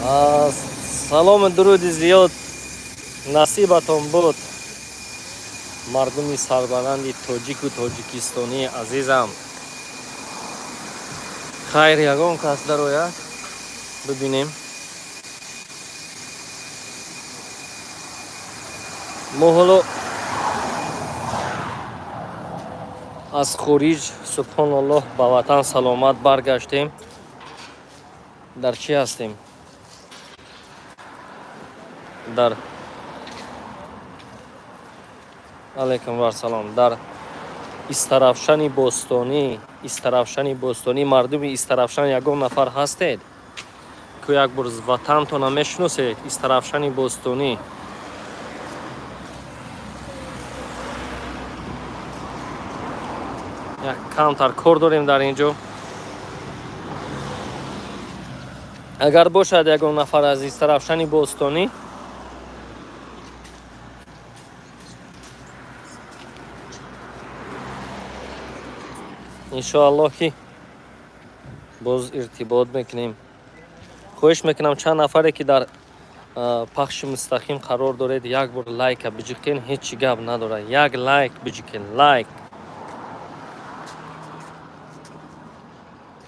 Салому дуруди зиёд насибатон буд, мардуми сарбаланди тоҷику тоҷикистонии азизам. Хайр, ягон кас дарояд, бибинем. Мо ҳоло аз хориҷ, субҳоналлоҳ, ба ватан саломат баргаштем. Дар чӣ ҳастем? Дар алайкум вассалом, дар Истаравшани бостонӣ. Истаравшани бостонӣ. Мардуми Истаравшан ягон нафар ҳастед, ку як бор ватантона мешиносед? Истаравшани бостонӣ. Як камтар кор дорем дар ин ҷо. Агар бошад ягон нафар аз Истаравшани бостонӣ. Иншоаллоҳ, ки боз иртибот мекунем. Хоҳиш мекунам, чанд нафаре, ки дар пахши мустақим қарор доред, як бор лайка биҷиқен, ҳеҷ гап надорад, як лайк биҷиқен. Лайк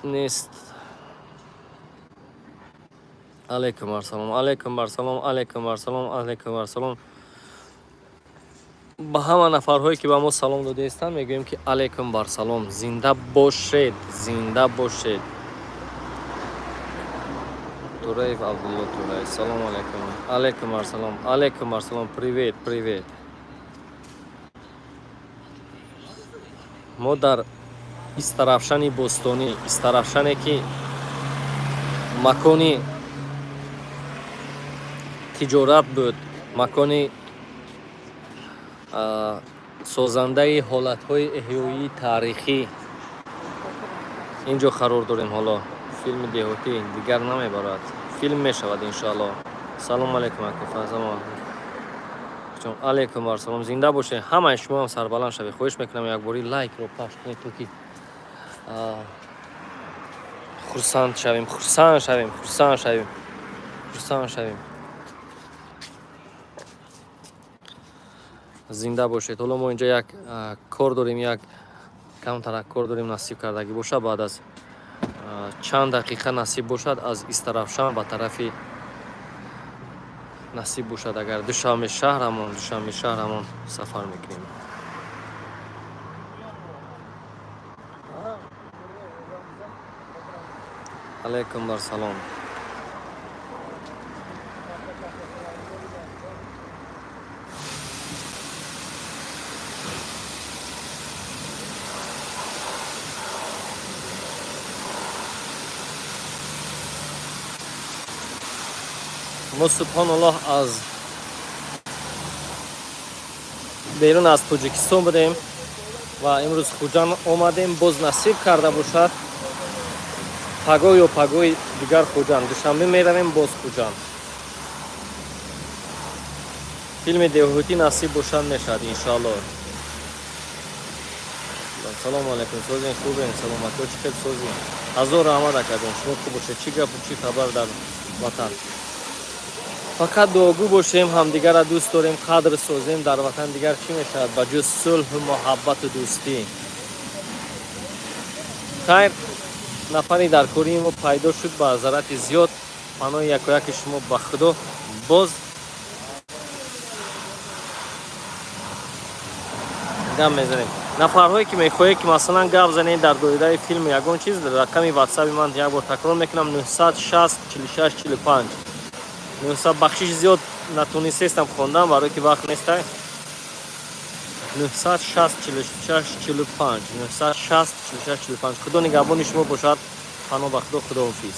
нест. Алайкум ассалом, алайкум ассалом, алайкум ассалом, алайкум ассалом. Ба ҳама нафарҳое, ки ба мо салом додаистанд, мегӯем, ки алайкум барсалом, зинда бошед, зинда бошед. Тураев Абдулло Тураев, салому алайкум. Алайкум ассалом, алайкум ассалом. Привет, привет. Мо дар Истаравшани бостонӣ, Истаравшане, ки макони тиҷорат буд, макони созандаи ҳолатҳои эҳёии таърихӣ, ин ҷо қарор дорем. Ҳоло филми деҳотӣ дигар намебарад, филм мешавад, иншоалло. Салому алайкум, ака. Алайкум ассалом, зинда бошед. Ҳамаи шумоам сарбаланд шавед. Хоҳиш мекунам, якбори лайкро пахш кунед, то ки хурсанд шавем, хурсанд шавем, хурсанд шавем, хурсанд шавем. Зинда бошед. Ҳоло мо инҷо як кор дорем, як камтарак кор дорем. Насиб кардагӣ бошад, баъд аз чанд дақиқа, насиб бошад, аз Истаравшан ба тарафи, насиб бошад агар, Душанбе шаҳрамон, Душанбе шаҳрамон сафар мекунем. Алайкум барсалом. Мо, субҳоналлоҳ, аз берун аз Тоҷикистон будем ва имрӯз Хуҷанд омадем. Боз насиб карда бошад, пагоҳ ё пагоҳи дигар Хуҷанд, Душанбе меравем, боз Хуҷанд. Филми деҳотӣ насиб бошад, мешавад, иншоалло. Салому алайкум, созен, хубен, саломатиҳо чӣ хел, созен? Ҳазор раҳмат, акаҷон, шумо хуб бошед. Чӣ гапу чӣ хабар дар ватан? Фақат дуогӯ бошем, ҳамдигарро дӯст дорем, қадр созем. Дар ватан дигар чӣ мешавад, ба ҷуз сулҳу муҳаббату дӯстӣ? Хайр, нафари дар кории мо пайдо шуд. Ба зарати зиёд, паноҳи якояки шумо ба Худо. Боз гап мезанем. Нафарҳое, ки мехоҳед, ки масалан гап занед дар доираи филму ягон чиз, рақами ватсаби ман як бор такрор мекунам: 960 46 45 900. Бахшиш зиёд, натонистестам хондан, барое ки вақт нестай. 960 46 45, 960 46 45. Худо нигаҳбони шумо бошад. Паноҳ ба Худо, худоҳофиз.